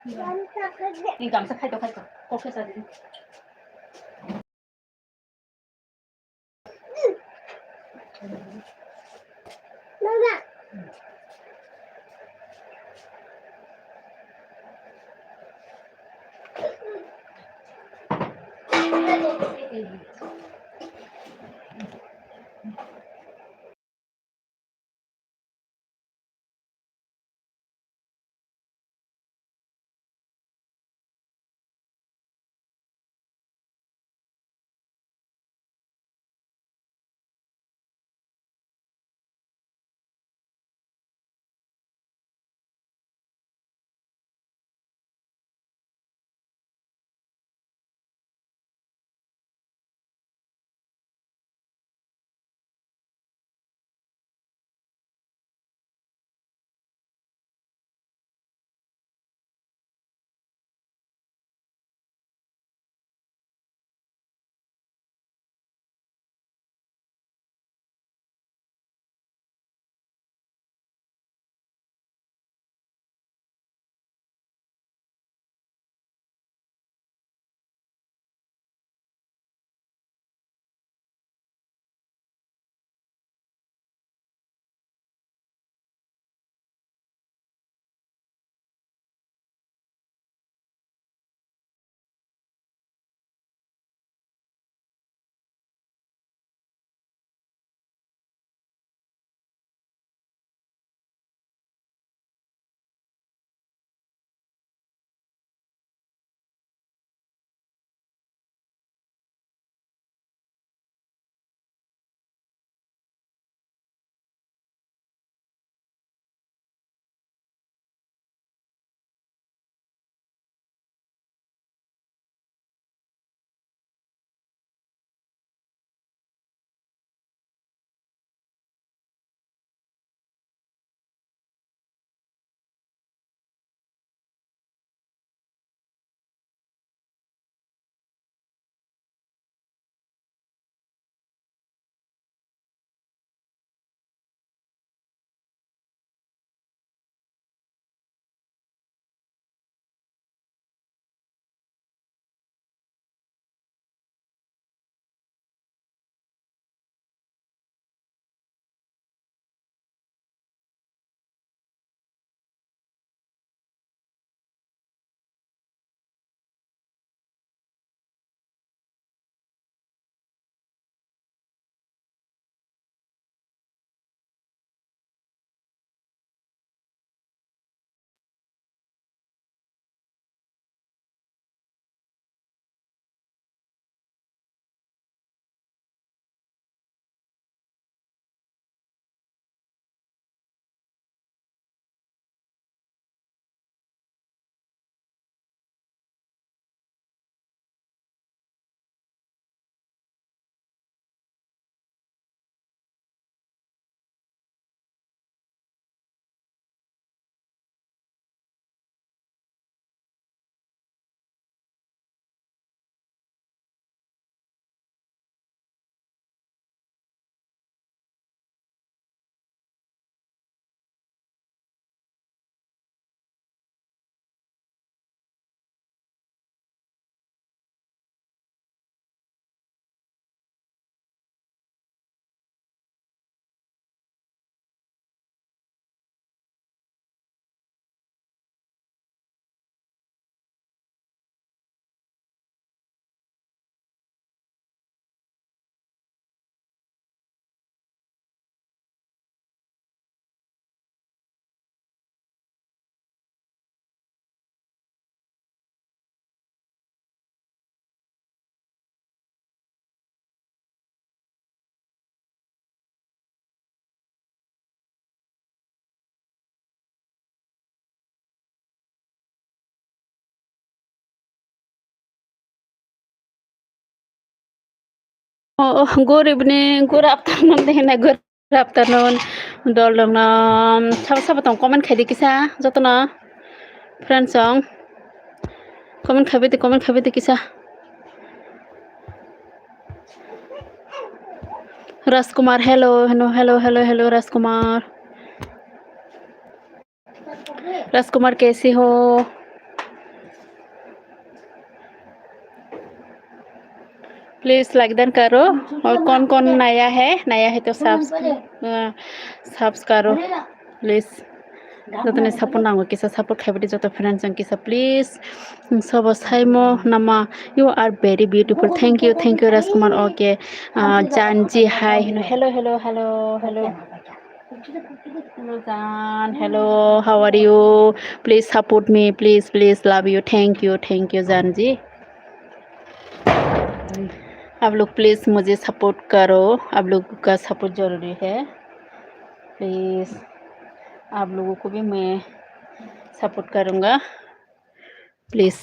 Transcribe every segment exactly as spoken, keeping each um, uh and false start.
Ni gamsa khaito khaito. Kok khe sa di. Oh, oh, good evening, good afternoon, dehna, good afternoon. Dol dong no, sabo sabo tong comment khai di kisa, joto no, friends song. Comment khai di, comment khai di kisa. Rajkumar, hello, hello, hello, hello, hello, Rajkumar. राजकुमार कैसे हो? Please like dan karo. Aur kon kon naya hai, naya hai to subs-, uh, subs karo. Please. Joto ni support nango, kisa support khai bidi joto friends ang kisa, please. Sobo saimo nama, you are very beautiful. Thank you, thank you, Rajkumar. Okay. Uh, Janji, hi. Hello, hello, hello, hello. Hello, Jan. Hello, how are you? Please support me. Please, please, love you. Thank you, thank you, Janji. आप लोग प्लीज मुझे सपोर्ट करो, आप लोगों का सपोर्ट ज़रूरी है। प्लीज, आप लोगों को भी मैं सपोर्ट करूँगा। प्लीज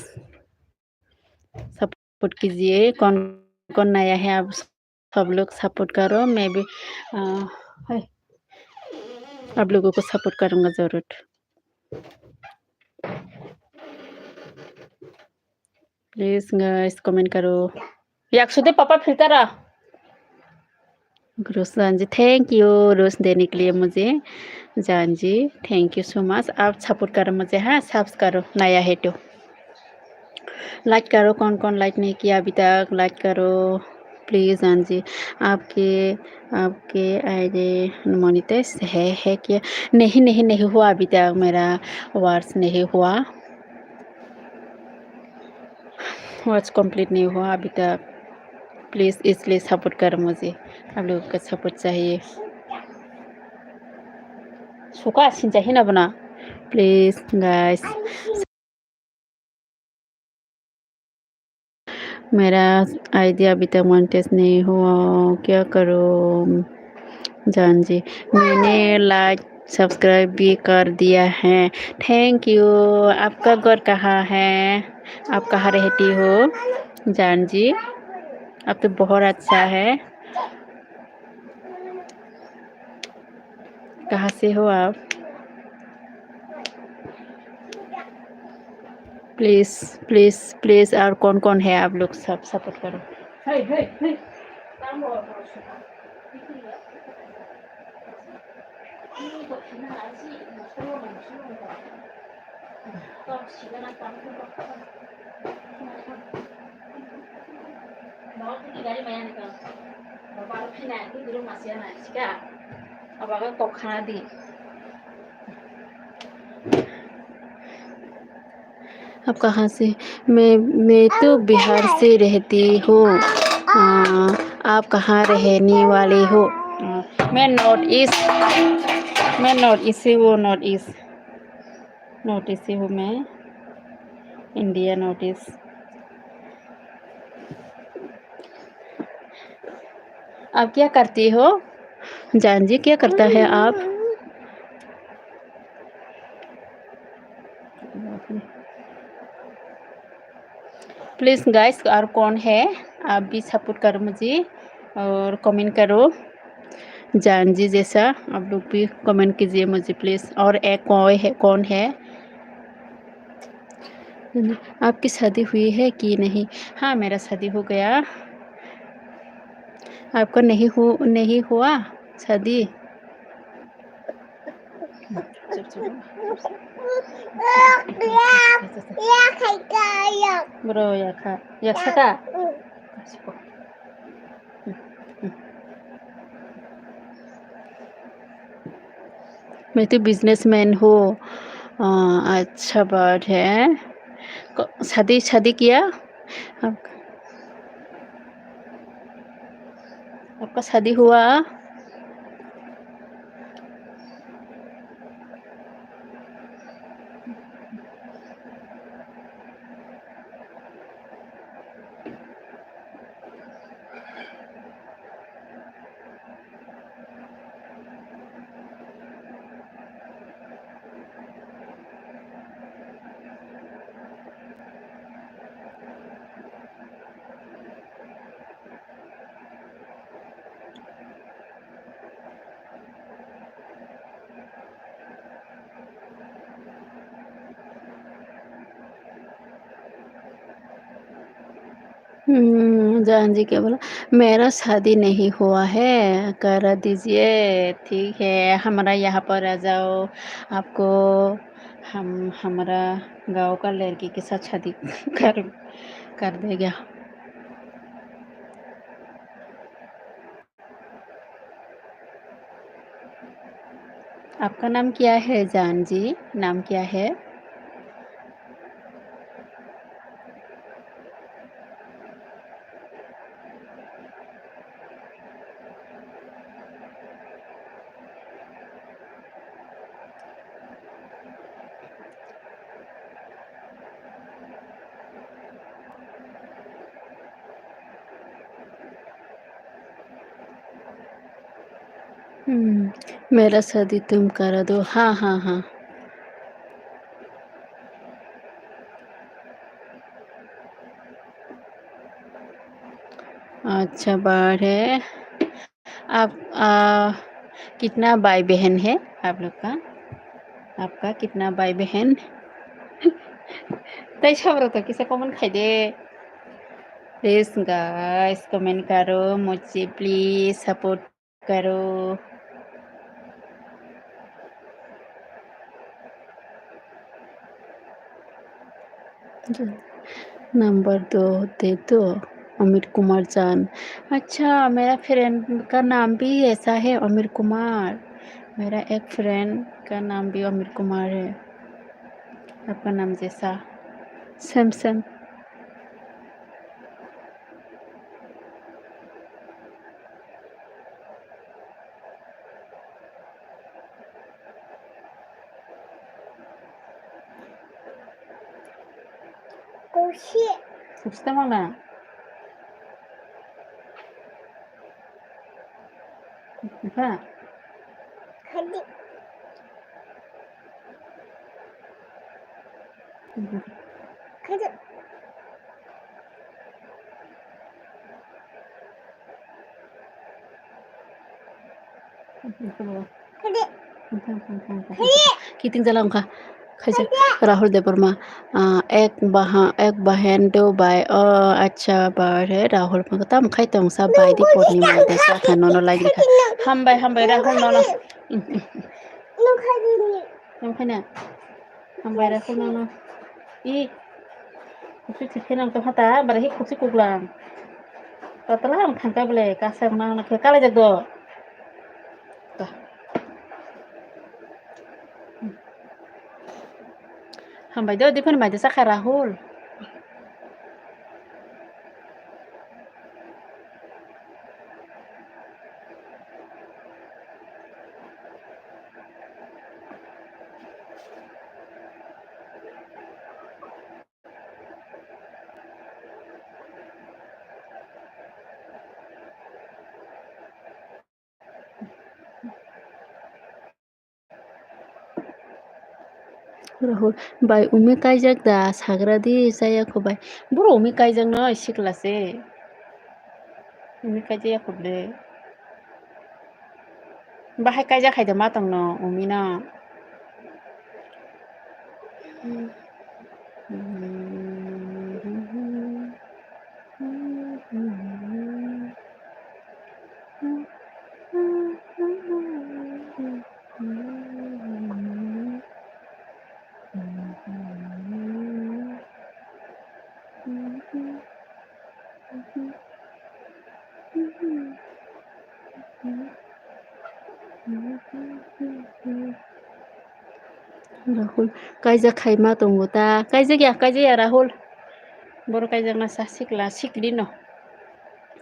सपोर्ट कीजिए। कौन कौन नया है, आप सब लोग सपोर्ट करो। मैं भी, अ, है, आप लोगों को सपोर्ट करूँगा ज़रूर। प्लीज गाइस, कमेंट करो। याक सुदे पापा फिर करा। रोज जान जी, थैंक यू रोज देने के लिए मुझे। जान जी, थैंक यू सो मच। आप सपोर्ट करो मुझे, हाँ, सब्स करो, नया है तो। लाइक करो, कौन कौन लाइक नहीं किया अभी तक, लाइक करो प्लीज। जान जी, आपके, आपके आईडी मोनेटाइज है, है क्या? नहीं, नहीं, नहीं हुआ अभी तक, मेरा वर्ष नहीं हुआ। वॉच कंप्लीट नहीं हुआ अभी तक। प्लीज, इसलिए सपोर्ट करो मुझे, आप लोगों का सपोर्ट चाहिए। सुखा सिंचा ही ना बना, प्लीज गाइस। मेरा आईडी अभी तक मोनेटाइज नहीं हुआ, क्या करूँ? जान जी, मैंने लाइक सब्सक्राइब भी कर दिया है। Thank you. आपका घर कहाँ है? आप कहाँ रहती हो? जान जी, आप तो बहुत अच्छा है। कहाँ से हो आप? प्लीज, प्लीज, प्लीज, और कौन कौन है आप लोग, सब सपोर्ट करो। आप कहाँ से? मैं, मैं तो बिहार से रहती हूँ। अ, आप कहाँ रहने वाले हो? अ, मैं नॉर्थ ईस्ट, मैं नॉर्थ ईस्ट से हूँ, नॉर्थ ईस्ट। नॉर्थ ईस्ट से हूँ मैं, इंडिया नॉर्थ ईस्ट। आप क्या करती हो? जान जी, क्या करता है आप? प्लीज गाइस, और कौन है, आप भी सपोर्ट करो मुझे और कमेंट करो। जान जी जैसा आप लोग भी कमेंट कीजिए मुझे प्लीज। और एक कोई है, कौन है? आपकी शादी हुई है कि नहीं? हाँ, मेरा शादी हो गया। आपका नहीं हु-, नहीं हुआ शादी? Bro, ya kha, ya kha ka? मैं तो बिजनेसमैन हूँ। अ, अच्छा बात है। क-, शादी, शादी किया? आप, आपका शादी हुआ? हम्म, जान जी क्या बोला, मेरा शादी नहीं हुआ है, करा दीजिए। ठीक है, हमारा यहाँ पर आ जाओ, आपको हम, हमारा गांव का लड़की के साथ शादी कर, कर देगा। आपका नाम क्या है जान जी? नाम क्या है? हम्म, मेरा शादी तुम करा दो। हाँ, हाँ, हाँ। अच्छा, बाढ़ है। आप, आ, कितना भाई बहन है आप लोग का? आपका कितना भाई बहन? Tei sabro to kisa comment khai de. Please guys, comment karo, mujhe please support karo. Number दो दे दो, अमित कुमार जान। अच्छा, मेरा फ्रेंड का नाम भी ऐसा है, अमित कुमार। मेरा एक फ्रेंड का नाम भी अमित कुमार है, आपका नाम जैसा, same same. Kusi. Kusi tamo na. Apa? Kadi. Kadi. Kiting jala wngkha. Khaijak Rahul Debbarma, ah, ek baha-, ek bahen do bai. Oh, acha, bare Rahul phano tam khai tong sa bai di Purnima de sa kha nono like rikha. Hambai, hambai Rahul nono. Nung khai na. Hambai Rahul nono. I. Kusi thik khe nang tongkha ta, bara hi kusi kuklang. Tatala ang thangkha bole, kasak nang nang khe kalai jak do. Ta. Hambai do, diphano mai de sakha Rahul. Rahul, bai umi kaijak da, sagra di, chaya kho bai. Boro umi kaijak no, sikla se. Umi kaijak ya kho ble. Bahai kaijak hai da ma tong no, umi no. Rahul, kaijak khai ma tongo ta? Kaijak ya, kaijak ya, Rahul. Boro kaijak na sa sikla, sikli no.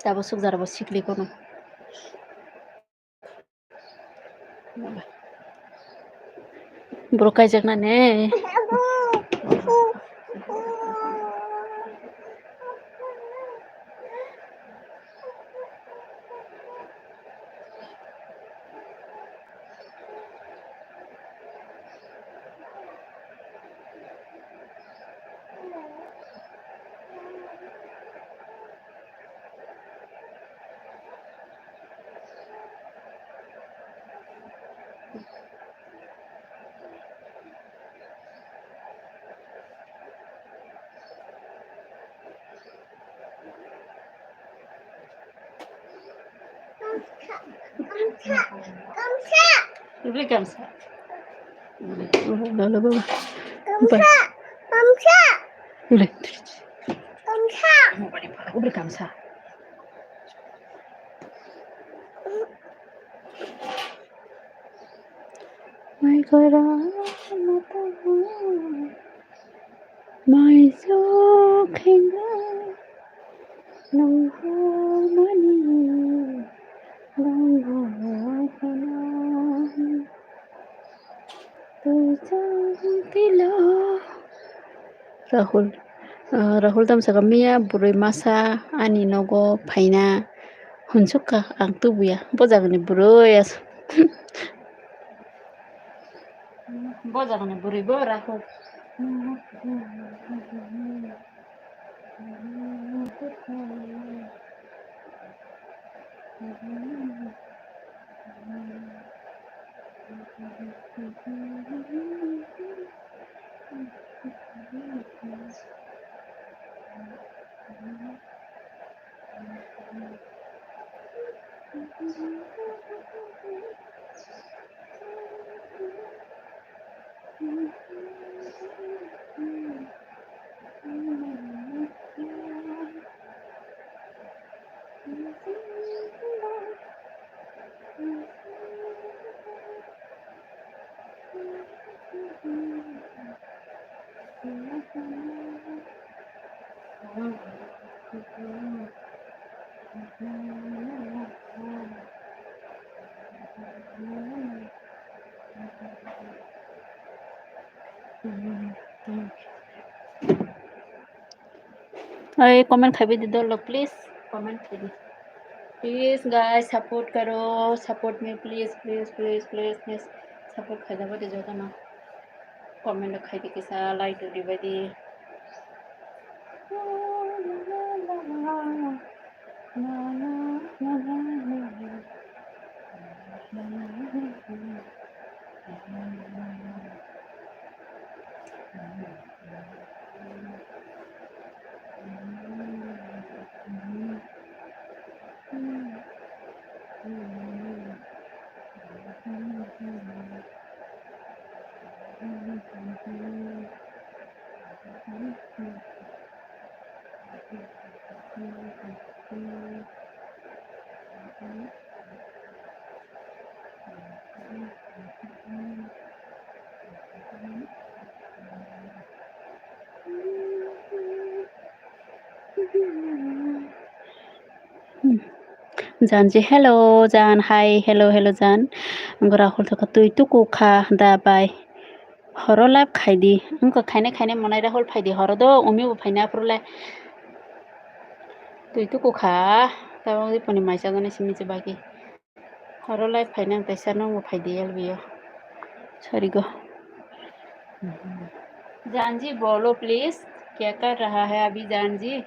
Tabo sukjar bo sikli kono. Boro kaijak na ne. Ubli gamsa. Lolo baba. Gamsa. Gamsa. Ubli. Gamsa. Ubli gamsa. Mai gora mata mai so khenga nung ho mani nung ho khana tui chang tilo. Rahul, ah, Rahul tamsaka miya bwrwi masa ani nogo phaina hwnsukkha ang tubuya. Bo jagani bwrwi as-, bo jagani bwrwi bo Rahul. Oi, comment khai di dolo, please. Comment khai di. Please, guys, support karo. Support me, please, please, please, please, please. Support khai jabo de jotono. Comment khai di kisa, like do di bai di. Janji, hello, Jan, hi, hello, hello, Jan. Ang Rahul thaka twi tuku kha da bai. Horo live khai di. Wngkha khainai khainai monai Rahul phai di. Horo do umi bo phaina aphuru le. Twi tuku kha. Tabuk di puni mai chajaknai simi se bagi. Horo live phaina ang taisa nungbo phai di L B o. Sorry go. Janji bolo please. Kya kar raha hai abhi Janji?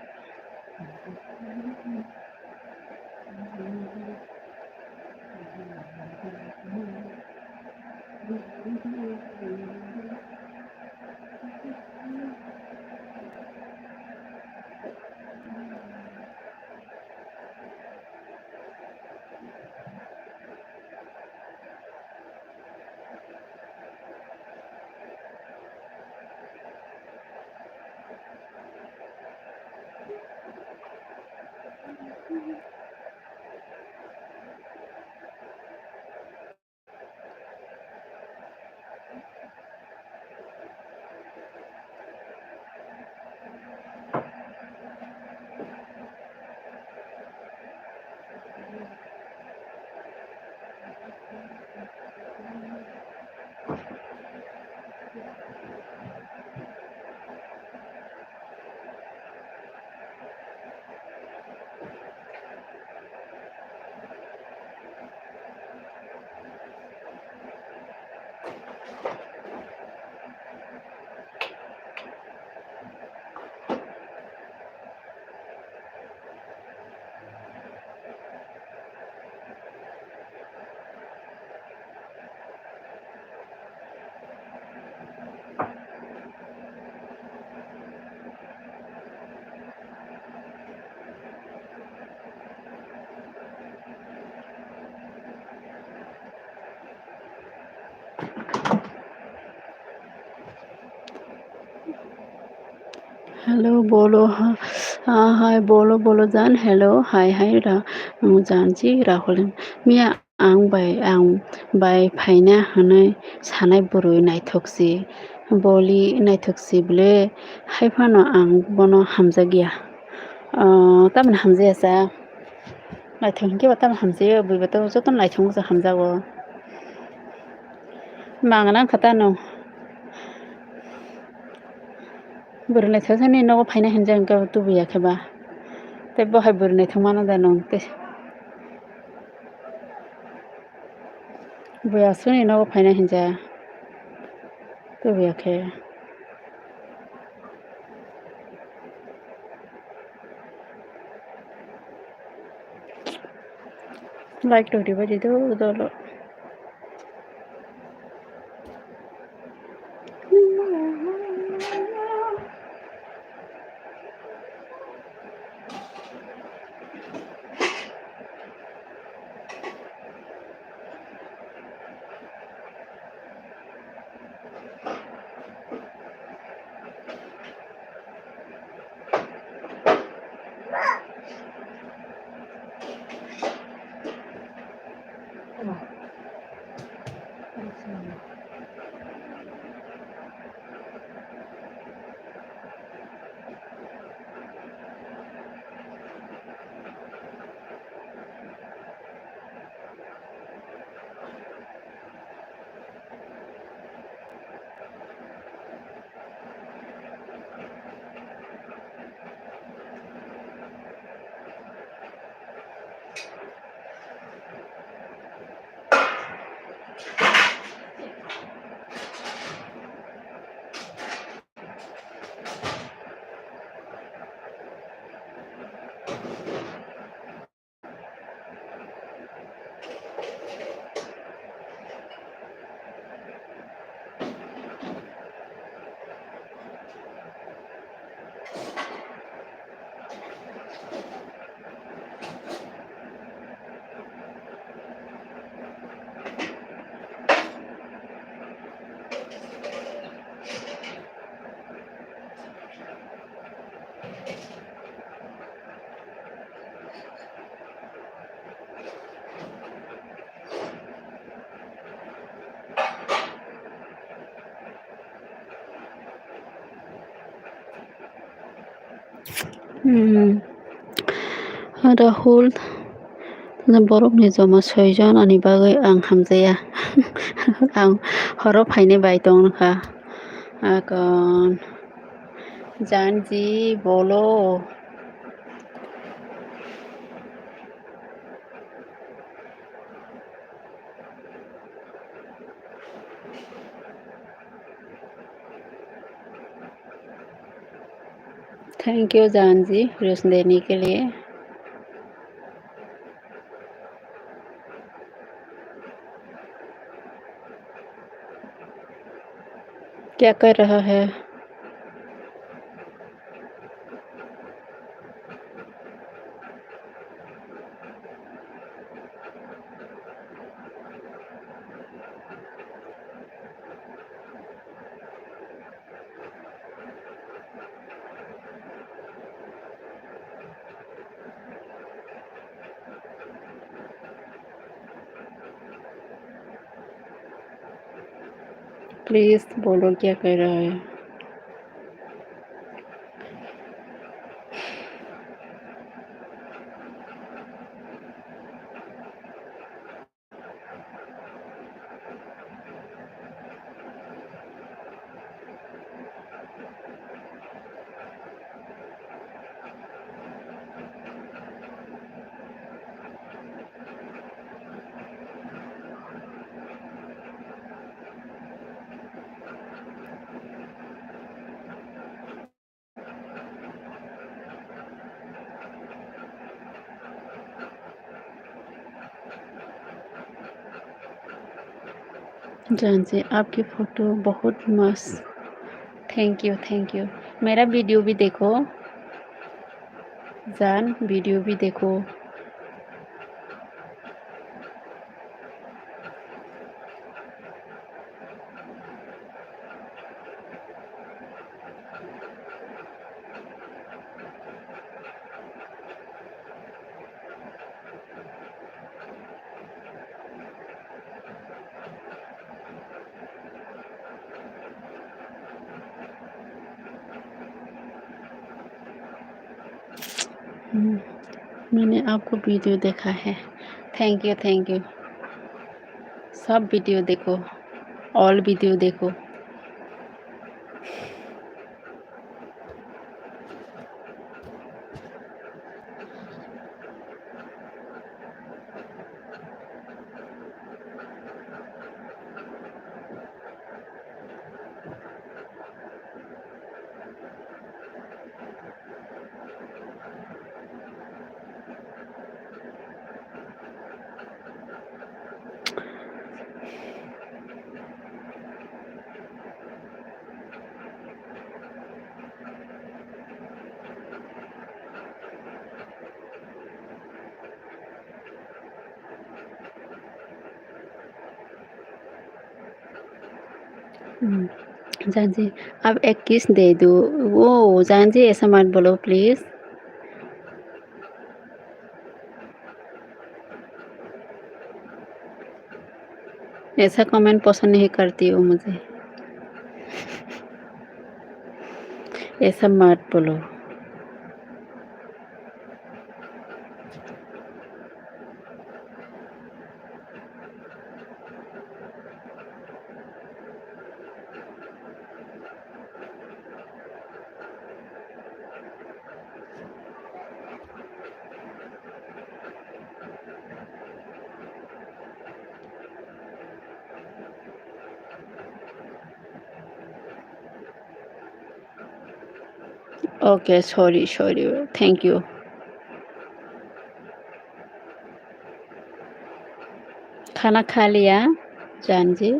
Hello, bolo, ha, ha, hi, bolo, bolo, Jan. Hello, hi, hi, ra, um, Janji, Rahul. Miya, ang bai, ang bai phaina hwnwi sanai bwrwi naithok si, boli naithok si bwle, hai phano ang bono hamjak ya. O, tamoni hamjaya sa. Naithok hinkhe bo tamoni hamjaio, bui bo to jotono naithok wngkha hamjago. Mangana wngkha tano. Bwrwi naithok sani nogo phaina hinjak hinkhe bo tubuya khe ba. Tei bo hai bwrwi naithok mano da nong tei. Bui aswkni nogo phaina hinjak. Tubuya khe. Like rok ribai di do dolo. Hmm. Rahul, borokni joma soijon ani bagwi ang hamjaya. Ang horo phainai bai tongkha. Akon Janji, Bolo. Thank you, जान जी, रोशनी देने के लिए। क्या कर रहा है? प्लीज बोलो, क्या कर रहा है? जान जी, आपकी फोटो बहुत मस्त। Thank you, thank you। मेरा वीडियो भी देखो जान, वीडियो भी देखो। हम्म, मैंने आपको वीडियो देखा है। Thank you, thank you। सब वीडियो देखो, all वीडियो देखो। हम्म, जान जी, अब एक किस दे दो। वो जान जी, ऐसा मत बोलो प्लीज। ऐसा कमेंट पसंद नहीं करती हो मुझे। ऐसा मत बोलो। Okay, sorry, sorry, thank you। खाना खा लिया जान जी?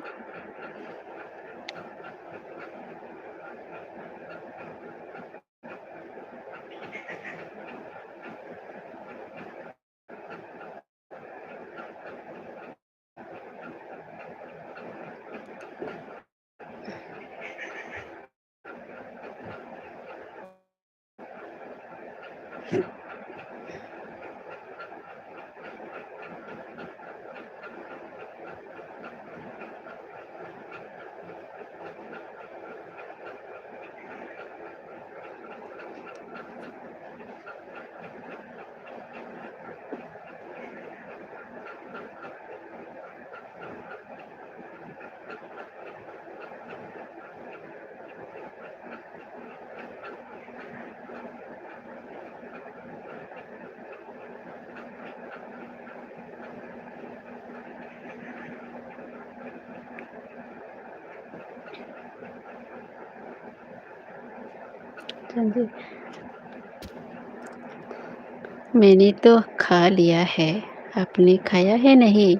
मैंने तो खा लिया है, आपने खाया है नहीं?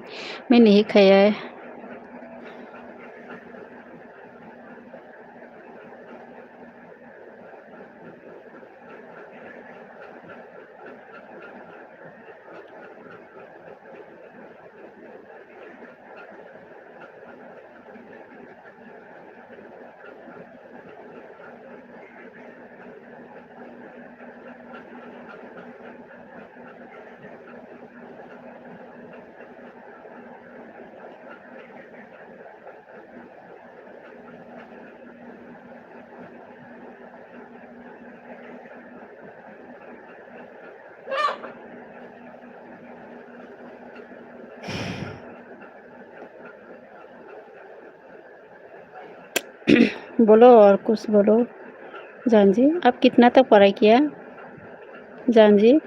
मैं नहीं खाया है। बोलो और कुछ बोलो। जान जी, आप कितना तक पढ़ाई किया? जान जी।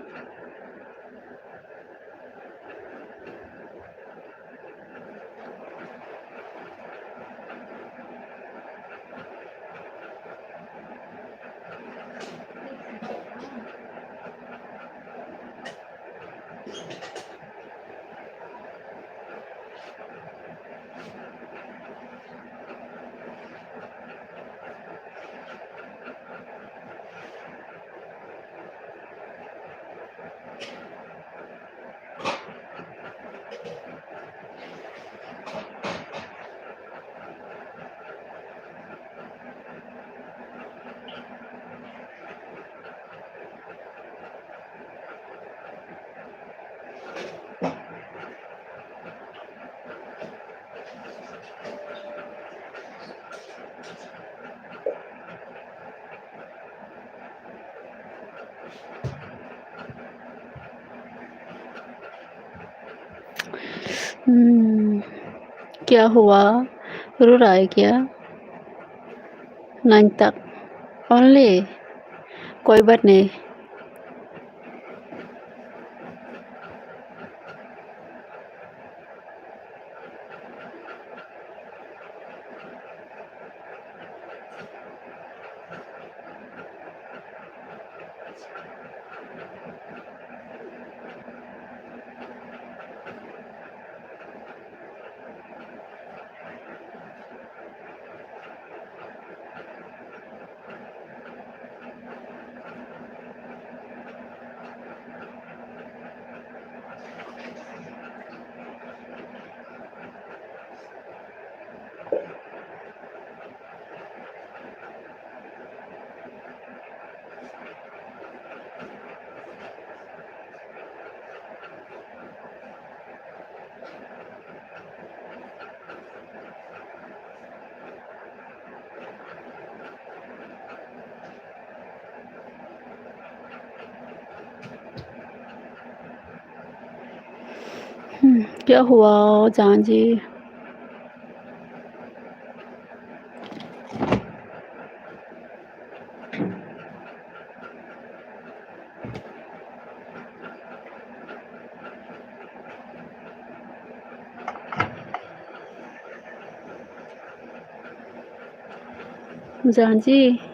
Hmm, क्या हुआ? रो रहा है क्या? Nine tak. Only? कोई बात नहीं. Hmm, क्या हुआ जान जी? जान जी।